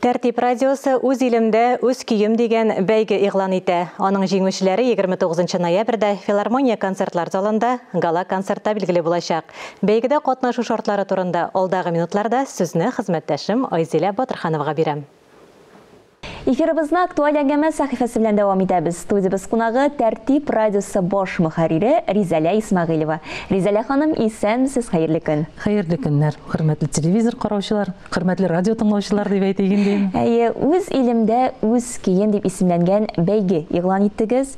Тәртип радиосы «Үз илемдә, үз көем» дигән бәйге игълан итә. Аның җиңүчеләре 29 ноябрьдә Филармония концертлар залында гала-концертта билгеле булачак. Бәйгедә катнашу шартлары турында алдагы минутларда сүзне хезмәттәшем Айзилә Батырхановага бирәм. Эфирыбызны актуаль әңгәмә сәхифәсе белән дәвам итәбез. Студиябез кунагы Тәртип радиосы баш мөхәррире Ризәлә Исмәгыйлева. Ризәлә ханым, исәнмесез, хәерле көн. Хәерле көннәр, хөрмәтле телевизор караучылар, хөрмәтле радио тыңлаучылар дип әйтик инде. Әйе, «Үз илемдә, үз көем» дип исемләнгән бәйге игълан иттегез.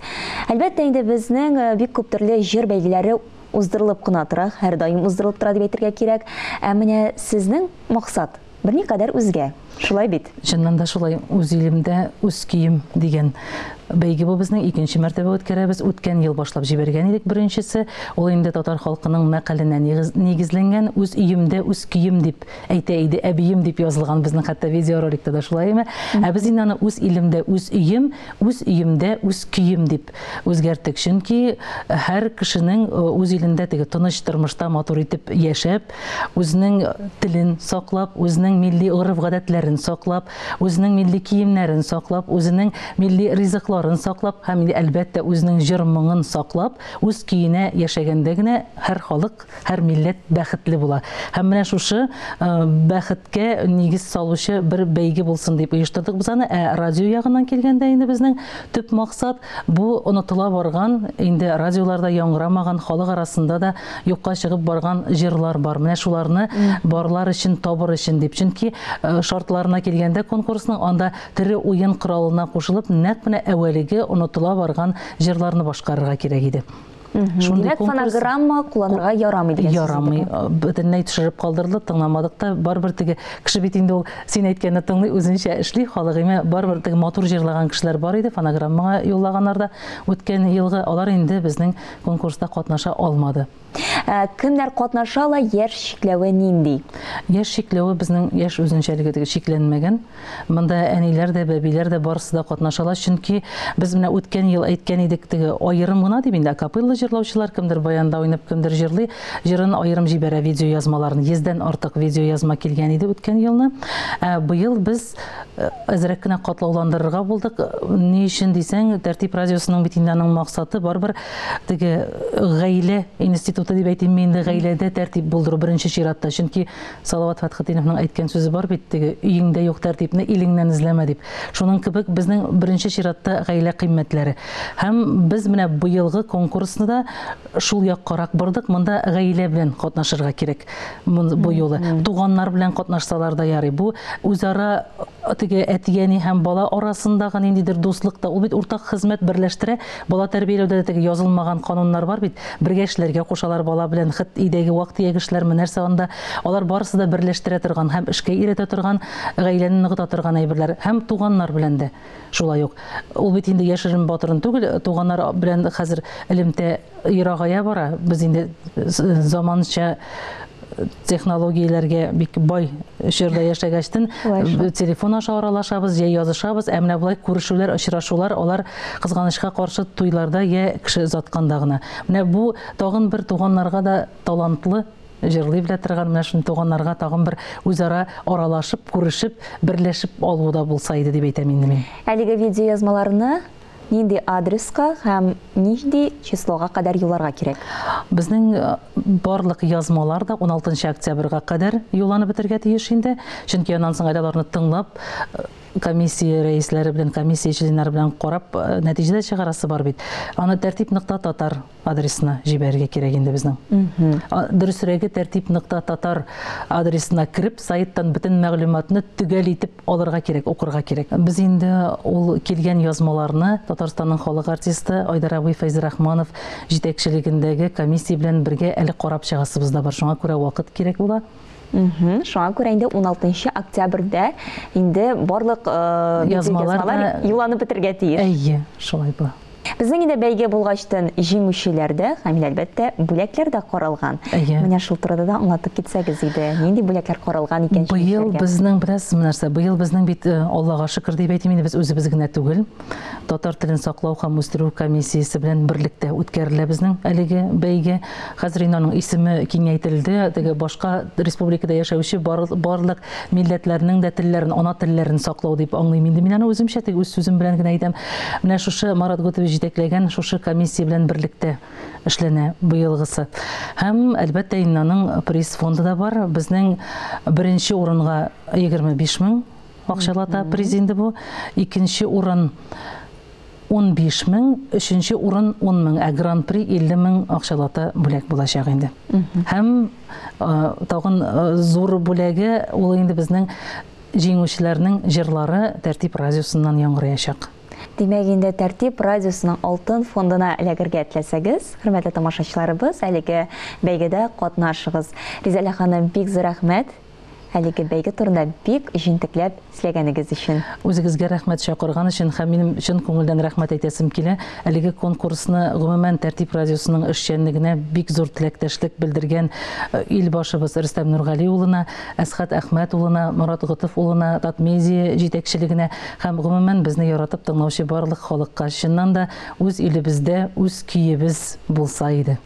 Әлбәттә инде безнең бик күп төрле җыр бәйгеләре уздырылып кына тора, һәрдаим уздырылып тора дип әйтергә кирәк. Ә менә сезнең максат берникадәр үзгә. Шулай бит? Чыннан да шулай, «Үз илемдә, үз көем» дигән бәйге бу безнең икенче мәртәбә үткәрәбез. Үткән ел башлап җибәргән идек беренчесе. Ул инде татар халкының мәкаленә нигезләнгән «Үз өемдә, үз көем» дип әйтә иде әбием дип язылган безнең хәтта видеороликта да шулаймы. Ә без инде аны «Үз илемдә, үз өем», «Үз өемдә, үз көем» дип үзгәрттек. Чөнки һәр кешенең үз илендә теге тыныч тормышта матур итеп яшәп, үзенең телен саклап, үзенең милли гореф-гадәтләрен саклап, үзенең милли киемнәрен саклап, үзенең милли ризыкларын саклап һәм инде әлбәттә үзенең җыр-моңын саклап, үз көенә яшәгәндә генә һәр халык, һәр милләт бәхетле була. Һәм менә шушы бәхеткә нигез салучы бер бәйге булсын дип оештырдык без аны. Ә радио ягыннан килгәндә инде безнең төп максат бу онытыла барган, инде радиоларда яңгырамаган, халык арасында да юкка чыгып барган җырлар бар. Менә шуларны барлар өчен, табыр өчен дип. Чөнки шартларына килгәндә конкурсның анда тере уен коралына кушылып, нәкъ менә әүвәлеге онытыла барган җырларны башкарырга кирәк иде. Шундый Димәк, фонограмма кулланырга ярамый дигән сүз. Ярамый. Бөтенләй төшереп калдырылды, тыңламадык та. Барыбер теге кеше бит инде ул син әйткәнне тыңлый, үзенчә эшли, халык име барыбер теге матур җырлаган кешеләр бар иде, фонограммага юллаганнар да үткән елгы, алар инде безнең конкурста катнаша алмады. Кемнәр катнаша ала, яшь чикләве нинди? Яшь чикләве безнең яшь үзенчәлеге теге чикләнмәгән. Монда әниләр дә, бәбиләр дә барысы да катнаша ала, чөнки без менә үткән ел әйткән идек, теге аерым гына дип инде акапелла җырлаучылар, кемдер баянда уйнап, кемдер җырлый, җырын аерым җибәрә видеоязмаларын. Йөздән артык видеоязма килгән иде үткән елны. Ә быел без әзрәк кенә катлауландырырга булдык. Ни өчен дисәң, Тәртип радиосының бит инде аның максаты барыбер теге гаилә институты дип әйтимме инде, гаиләдә тәртип булдыру беренче чиратта. Чөнки Салават Фәтхетдиновның әйткән сүзе бар бит, теге өеңдә юк тәртипне илеңнән эзләмә дип. Шуның кебек безнең беренче чиратта гаилә кыйммәтләре. Һәм без менә быелгы конкурсны да шул яккарак бордык. Монда гаилә белән катнашырга кирәк бу юлы. Туганнар белән катнашсалар да ярый. Бу үзара теге әти-әни һәм бала арасындагы ниндидер дуслык та, ул бит уртак хезмәт берләштерә. Бала тәрбияләүдә дә теге язылмаган кануннар бар бит. Бергә эшләргә кушалар бала белән, хет өйдәге вак-төяк эшләрме, нәрсә анда. Алар барысы да берләштерә торган һәм эшкә өйрәтә торган, гаиләне ныгыта торган әйберләр. Һәм туганнар белән дә шулай ук. Ул бит инде яшерен батырын түгел, туганнар белән хәзер элемтә ерагая бара. Без инде заманча технологияләргә бик бай чорда яшәгәчтен телефон аша аралашабыз, я язышабыз, ә менә болай күрешүләр, очрашулар алар кызганычка каршы туйларда я кеше озатканда гына. Менә бу тагын бер туганнарга да талантлы җырлый белә торган менә шундый туганнарга тагын бер үзара аралашып, күрешеп, берләшеп алу да булса иде дип әйтәм инде мин. Әлеге видеоязмаларны нинди адреска һәм нинди числога кадәр юлларга кирәк? Безнең барлык язмалар да 16 октябрьгә кадәр юлланып бетергә тиеш инде. Чөнки аннан соң әле аларны тыңлап, комиссия рәисләре белән, комиссия членнары белән карап, нәтиҗә дә чыгарасы бар бит. Аны тәртип нокта татар адресына җибәрергә кирәк инде безнең. Дөресрәге, тәртип нокта татар адресына кереп, сайттан бөтен мәгълүматны төгәл итеп алырга кирәк, укырга кирәк. Без инде ул килгән язмаларны Татарстанның халык артисты Айдар абый Фәйзрахманов җитәкчелегендәге комиссия белән бергә әле карап чыгасыбыз да бар. Шуңа күрә вакыт кирәк була. Шуңа күрә инде 16 октябрьдә инде барлык язмалар юлланып бетергә тиеш. Әйе, шулай була. Безнең инде бәйге булгачтын җиңүчеләр дә һәм инде, әлбәттә, бүләкләр дә каралган. Әйе. Менә шул турыда да аңлатып китсәгез иде. Нинди бүләкләр каралган икән Быел җиңүчеләргә? безнең, беләсезме нәрсә, быел безнең бит, Аллага шөкер дип әйтим инде, без үзебез генә түгел. Татар телен саклау һәм үстерү комиссиясе белән берлектә үткәрелә безнең әлеге бәйге. Хәзер инде аның исеме киңәйтелде. Теге башка республикада яшәүче барлык милләтләрнең дә телләрен, ана телләрен саклау дип аңлыйм инде мин аны үземчә, теге үз сүзем белән генә әйтәм. Менә шушы Марат Готович җитәкләгән шушы комиссия белән берлектә эшләнә быелгысы. Һәм, әлбәттә, инде аның приз фонды да бар. Безнең беренче урынга 25 мең акчалата приз инде бу. Икенче урын 15 мең, өченче урын 10 мең, ә гран-при 50 мең акчалата бүләк булачак инде. Һәм тагын зур бүләге ул инде безнең җиңүчеләрнең җырлары Тәртип радиосыннан яңгыраячак. Димәк, инде Тәртип радиосының алтын фондына эләгергә теләсәгез, хөрмәтле тамашачыларыбыз, әлеге бәйгедә катнашыгыз. Ризәлә ханым, бик зур рәхмәт әлеге бәйге турында бик җентекләп сөйләгәнегез өчен. Үзегезгә рәхмәт чакырган өчен һәм минем чын күңелдән рәхмәт әйтәсем килә. Әлеге конкурсны, гомумән, Тәртип радиосының эшчәнлегенә бик зур теләктәшлек белдергән ил башыбыз Рөстәм Нургали улына, Әсхәт Әхмәт улына, Морат Готыф улына, Татмедиа җитәкчелегенә һәм гомумән безне яратып тыңлаучы барлык халыкка, чыннан да, үз илебездә үз көебез булса иде.